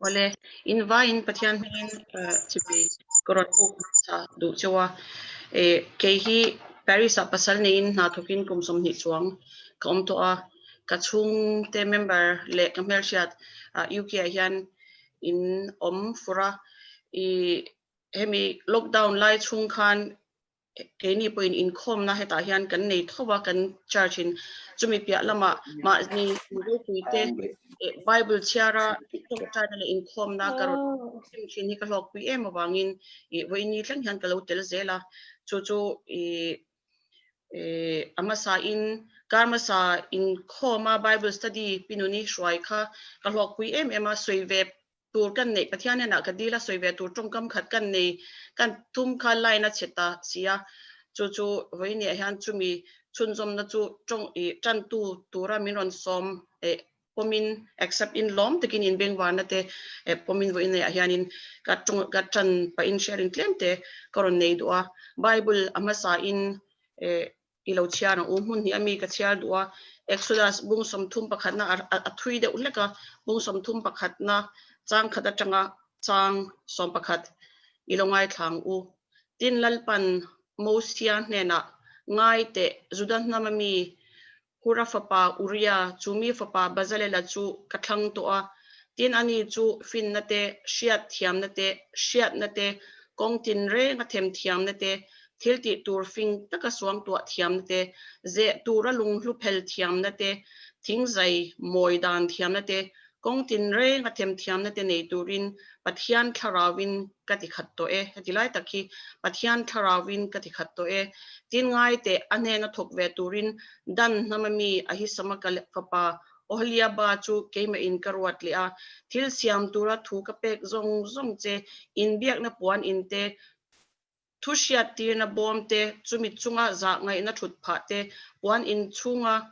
Awle, in vaiin Pathian hmingin chibai ka rawn buk hmasa duh cheu a. Kei hi Paris-ah pasal neiin hna thawkin kum 20 chuang ka awm tawh a. Ka chhungte member leh ka hmelhriat UK-ah hian in awm fur a. Hemi lockdown lai chhung khan keini pawhin inkhawmna hetah hian kan nei tho a, kan church in chumi piah lamah mahni ropui te Bible chhiara tawngtaina leh inkhawmna ka rawn sim thin hi ka hlawkpui em avangin ih vawiini thleng hian ka lo tel zel a, chu chu ih a hmasa in kar hmasa inkhawma Bible study pinuni hruai kha ka hlawkpui em em a, sawi ve tur kan neih Pathian hnenah ka dil a sawi ve tur tawngkam khat kan nei kan tum kha line a chhe ta si a, chu chu vawiiniah hian chumi chhunzawmna chu tawng ih tantu tura min rawn sawm eh pawmin accept in lawm takin in bengvarna te eh pawmin vawiiniah hianin ka tawng ka tan pahin sharing tlem te ka rawn nei duh a, Bible a hmasa in eh I lo chhiar ang u, hmun hnih ami ka chhiar duh a, Exodus bung 30 pakhatna a thui deuh hlek a, bung 30 pakhatna chang khat atanga chang 11 i lo ngaithla ang u. Tin Lalpan Mosia hnenah, Ngai teh, Juda hnam ami Hura fapa Uria, chu mi fapa Bazalela chu ka thlang tawh a, tin ani chu finna te, hriat thiamna te, hriatna te, kawng tinreng a themthiamna te, Thil tih tur fing taka suangtuah thiamna te, zeh tura lunghlu phel thiamna te, thingzai mawi dan thiamna te, kawng tinreng a them thiamna te nei turin Pathian thlarauin ka ti khat tawh e. Heti lai tak hi Pathian thlarauin ka ti khat tawh e. Tin ngai teh a hnena thawk ve turin Dan hnama mi Ahisamaka fapa Oholiaba chu keimahin ka ruat leh a, thil siam tura thu ka pek zawng zawng che, inbiakna puan in te, Thu hriattirna bawm te, chumi chunga zah ngaihna thut phah te, puan in chhunga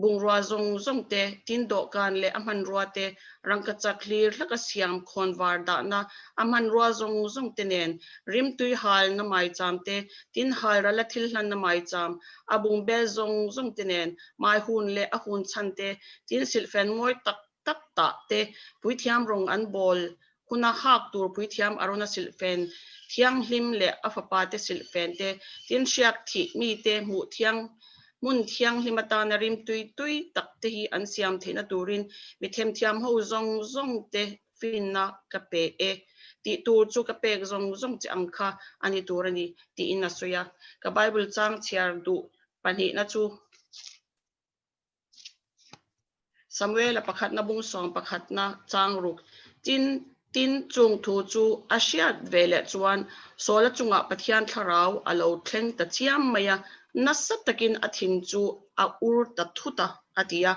bungrua zawng zawng te, tin dawhkan leh a hmanrua te, rangkachak hlir hlaka siam khawnvar dahna a hmanrua zawng zawng te nen, rimtui halna maicham te, tin halrala thil hlanna maicham, a bungbel zawng zawng te nen, maihun leh a hun chhan te, tin silhfen mawi tak tak tah te, puithiam rawng an bawl huna hak tur puithiam Arona silhfen thianghlim leh a fapa te silhfen te, tin hriak thih mi te hmuh thiang hmun thianghlim atana rim tui tui tak te hi an siam theihna turin mi themthiam ho zawng zawng te finna ka pe e tih tur chu ka pek zawng zawng che ang kha a ni tur a ni tiin a sawi a. Ka Bible chang chhiar duh pahnihna chu. Samuela pakhatna bung sawm pakhatna chang ruk tin tin chung thu chu a hriat ve leh chuan Saula chungah Pathian thlarau a lo thleng ta chiam mai a, nasa takin a thin chu a ur ta thut a, a ti a.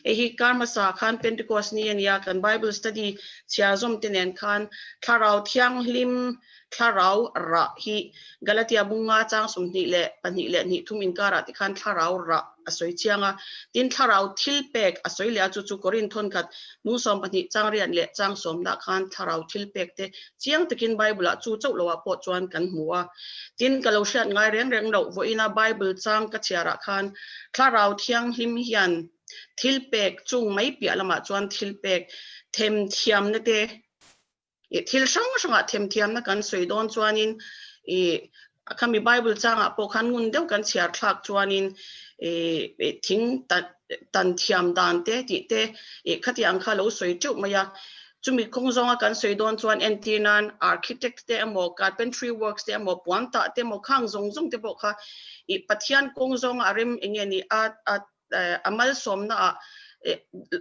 Hei hi kar hmasa khan Pentecost ni a nia, kan Bible study chhiar zawm te nen khan Thlarau Thianghlim Thlarau rah hi Galatia bunga chang 22 leh hnih thum inkarah te khan thlarau rah a sawi chiang a, tin thlarau thil pek a sawi leh a, chu chu Korinth thawnkhat mung 12 chang riat leh chang sawmnah khan thlarau thil pek te chiang takin Bible ah chu chauh loah pawh chuan kan hmu a. Tin ka lo hriat ngai reng reng loh vawiina Bible chang ka chhiarah khan thlarau thianghlim hian thil pek chung mai piah lamah chuan thil pek themthiamna te I thil hrang hrangah themthiamna kan sawi dawn chuanin i khami Bible changah pawh khan ngun deuh kan chhiar thlak chuanin i thing tan thiam dan te tih te i khati ang kha lo sawi teuh mai a. Chumi kawng zawnga kan sawi dawn chuan entir nan architect te emaw carpentry works te emaw puan tah te emaw khang zawng zawng te pawh kha i Pathian kawng zawnga a rem eng nge ni a a a malsawmnaah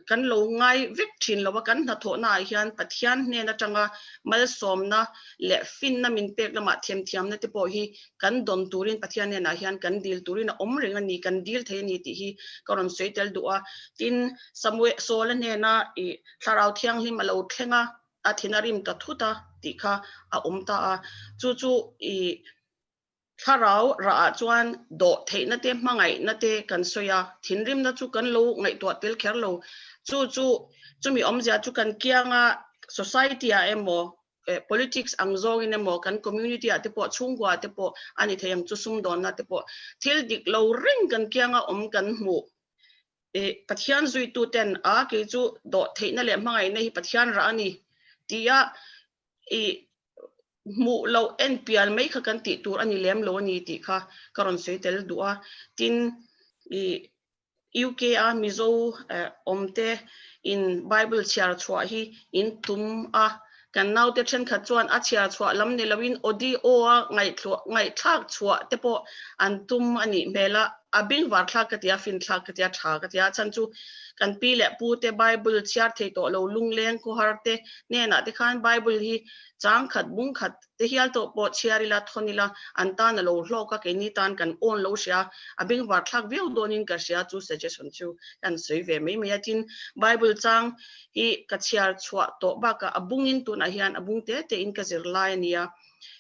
kan lo ngai vek thin lo a, kan hnathawhnaah hian Pathian hnen atanga malsawmna leh finna min pek lamah themthiamna te pawh hi kan dawn turin Pathian hnenah hian kan dil turin a awm reng a ni, kan dil thei a ni tih hi ka rawn sawi tel duh a. Tin, Samuel, Saula hnena ih Thlarau Thianghlim a lo thleng a, a thin a rim ta thut a tih kha a awm ta a, chu chu ih Thlarau rahah chuan dawh theihna te, hmangaihna te kan sawi a, thinrimna chu kan lo ngaihtuah tel kher lo. Chu chu chumi awmzia chu kan kianga society-ah emaw, politics ang zawngin emaw, kan community-ah te pawh, chhungkuaah te pawh a ni thei ang chu, sumdawnna te pawh thil dik lo reng kan kianga awm kan hmuh. Pathian zuituten a kei chu dawh theihna leh hmangaihna hi Pathian rah a ni. Tia i hmuh loh en pial mai kha kan tih tur a ni lem lo a ni tih kha ka rawn sawi tel duh a. Tin, i UK a Mizo awm te in Bible chhiar chhuah hi in tum a, kan naute thenkhat chuan a chhiar chhuah lam ni loin audio a ngaihthlak chhuah te pawh an tum a nih hmel a. A bengvar thlak ka tia, fin thlak ka tia, tha ka tia. A chhan chu kan pi leh pu te Bible chhiar thei tawh lo lungleng khawhar te hnenah te khan Bible hi chang khat bung khat te hial tawh pawh chhiar ila thawn ila an tan a lo hlawk a, keini tan kan awn lo hria. A bengvar thlak viau dawnin ka hria chu suggestion chu kan sawi ve mai mai a. Tin, Bible chang hi ka chhiar chhuah tawh bakah a bungin tunah hian a bung te tein ka zir lai a nia.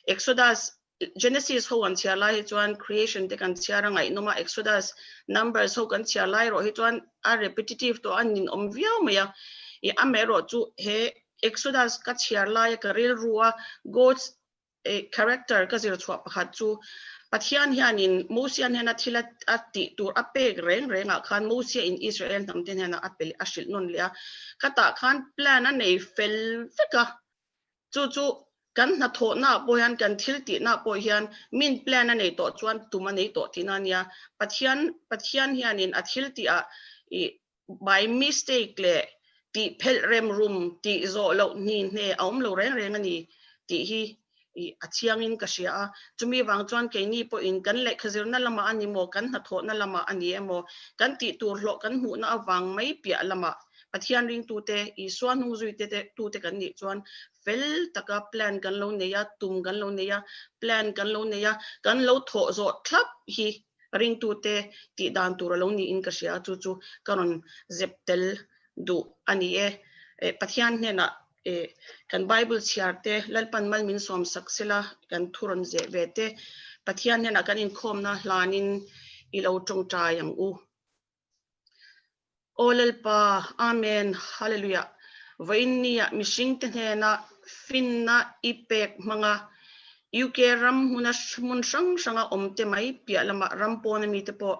Exodus Genesis ho an chhiar lai hi chuan creation te kan chhiar a ngaihnawm a, Exodus, Numbers ho kan chhiar lai erawh hi chuan a repetitive tawh a ninawm viau mai a. I amaherawh chu he Exodus ka chhiar laia ka rilru a God's character ka zir chhuah pakhat chu Pathian hianin Mosia hnena thil a tih tur a pek reng rengah khan Mosia in Israel hnam te hnenah a pe a hrilh nawn leh a, khatah khan plan a nei fel vek a. Chu chu kan hnathawhnaah pawh hian, kan thil tihnaah pawh hian min plan a nei tawh chuan tum a nei tawh tihna a nia. Pathian Pathian hianin a thil tihah ih by mistake leh tih phelh rem rum tih zawh loh hni hne a awm lo reng reng a ni tih hi ih a chiangin ka hria a. Chumi vang chuan keini pawhin kan lehkha zirna lamah a ni maw, kan hnathawhna lamah a ni emaw, kan tih tur hlawh kan hmuhna avang mai piah lamah Pathian ringtute, Isua hnungzuite te tute kan nih chuan fel taka plan kan lo nei a, tum kan lo nei a, plan kan lo nei a, kan lo thawh zawh thlap hi ringtute tih dan tur a lo niin ka hria a, chu chu ka rawn zep tel duh a ni e. Pathian hnenah kan Bible chhiar te, Lalpan mal min sawm sak sela kan thu rawn zeh ve te, Pathian hnenah kan inkhawmna hlanin i lo tawngtai ang u. Aw Lalpa, Amen, Hallelujah, vawiin nia mihringte hnena finna i pek hmanga UK ram hmuna hmun hrang hranga awmte mai piah lamah ram pawna mite pawh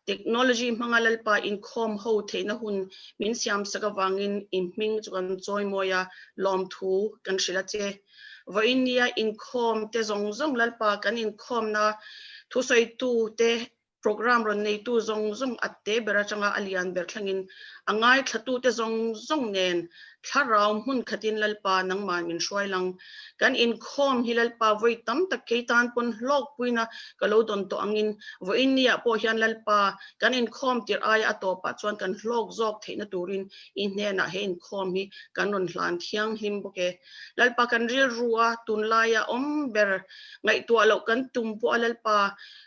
technology hmanga Lalpa inkhawm ho theihna hun min siamsak avangin i hming chu kan chawimawi a, lawmthu kan hrilh a che. Vawiin nia inkhawm te zawng zawng Lalpa kan inkhawmna thusawitute Programme rawn neitu zawng zawng a te ber atanga a lian ber thlengin a ngaithlatute zawng zawng nen thlarau hmun khatin Lalpa nangman min hruai lang. Kan inkhawm hi Lalpa vawi tam tak kei tan pawn hlawkpuina ka lo dawn tawh angin vawiin niah pawh hian Lalpa kan inkhawm tirh aia a tawpah chuan kan hlawk zawk theihna turin i hnenah he inkhawm hi kan rawn hlan thianghlim bawk e. Lalpa kan rilru a tunlaia awm ber ngaihtuah loh kan tum pawh a Lalpa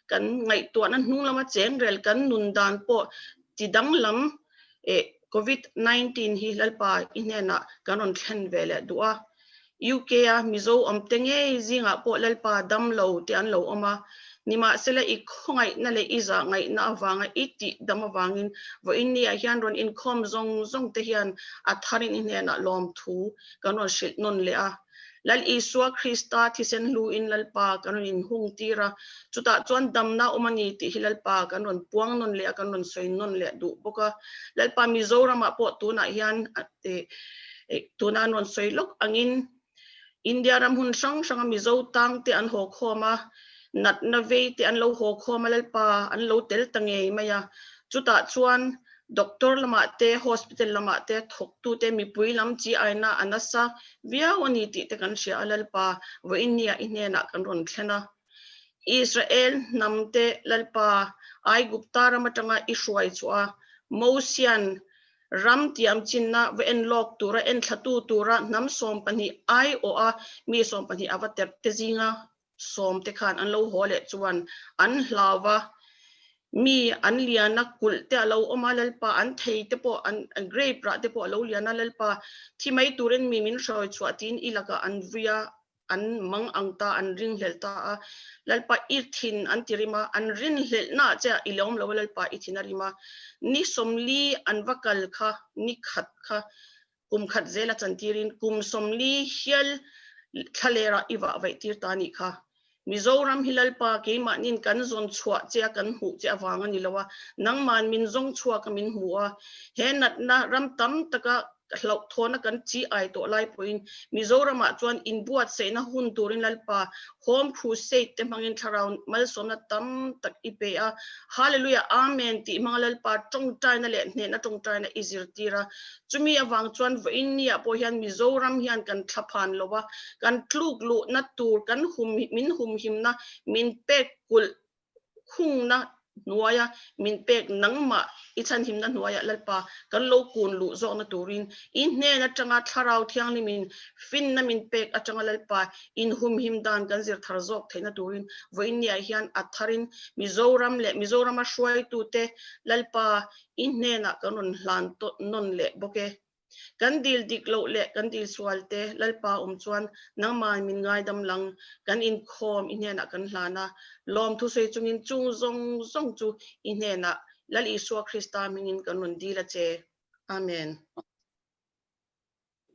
Kan ngaihtuahna hnung lama cheng rel kan nun dan pawh ti danglam eh Covid 19 hi Lalpa i hnenah kan rawn thlen ve leh duh a. UK a Mizo awmte ngei zingah pawh Lalpa dam lo te an lo awm a. Nimahsela i khawngaihna leh i zah ngaihna avanga i tih dam avangin vawiin ni ah hian rawn inkhawm zawng zawng te hian a tharin i hnenah lawmthu kan rawn hrilh nawn leh a. Lal Isua Krista thisen hluin Lalpa kan rawn inhung tir a, chutah chuan damna awm a ni tih hi Lalpa kan rawn puang nawn leh a, kan rawn sawi nawn leh duh bawk a. Lalpa Mizoramah pawh tunah hian tuna an rawn sawi lawk angin India ram hun hrang hranga Mizo tang te an haw khawm a, natna vei te an lo haw khawm a, Lalpa an lo tel ta ngei mai a. Chutah chuan Doctor lamah te, hospital lamah te thawktute mipui lam chi aina a nasa viau a ni tih te kan hria a, Lalpa, vawiin nia i hnenah kan rawn thlen a. Israel hnam te Lalpa, Aigupta ram atanga i hruai chhuah a, Mosian ram tiam chinna va en lawk tura enthlatu tura hnam 12 aiawh a mi 12 a va terh te zinga sawmte khan an lo haw leh chuan an hlau va, mi an lian a, kulh te a lo awm a, Lalpa an thei te pawh an grape rah te pawh a lo lian a, Lalpa thi mai turin mi min hruai chhuah tiin i lakah an vui a, an mang ang ta, an ringhlelh ta a, Lalpa i thin an ti rim a, an rinhlelhnaah che i lawm lo a, Lalpa i thin a rim a, ni 40 an va kal kha, ni khat kha Kum khat zel a chantirin kum 40 hial thlalera i vah vaih tir ta nih kha. Mizoram hi Lalpa keimahnin kan zawn chhuah che a kan hmuh che avang a ni lo a, nangman min zawng chhuak a min hmu a. He natna ram tam taka hlauhthawna kan chi ai tawh lai pawhin Mizoramah chuan inbuatsaihna hun turin Lalpa Home Crusade te hmangin thlarau malsawmna tam tak i pe a. Hallelujah Amen tih hmanga Lalpa tawngtaina leh hnehna tawngtaina i zirtir a. Chumi avang chuan vawiin ni ah pawh hian Mizoram hian kan thlaphan lo a, kan tluk luhna tur kan hum min humhimna min pek kulh khungna hnuaia min pek nangmah i chhanhimna hnuaiah Lalpa kan lo kun luh zawkna turin i hnen atanga Thlarau Thianghlimin finna min pek atanga Lalpa inhumhim dan kan zir thar zawk theihna turin vawiinniah hian a tharin Mizoram leh Mizorama hruaitute Lalpa i hnenah kan rawn hlan nawn leh bawk e. Kan dil dik loh leh kan dil sual te Lalpa awm chuan nangmah min ngaidam lang, kan inkhawm i hnenah kan hlan a, lawmthu sawi chungin chung zawng zawng chu i hnenah Lal Isua Krista hmingin kan rawn dil a che. Amen.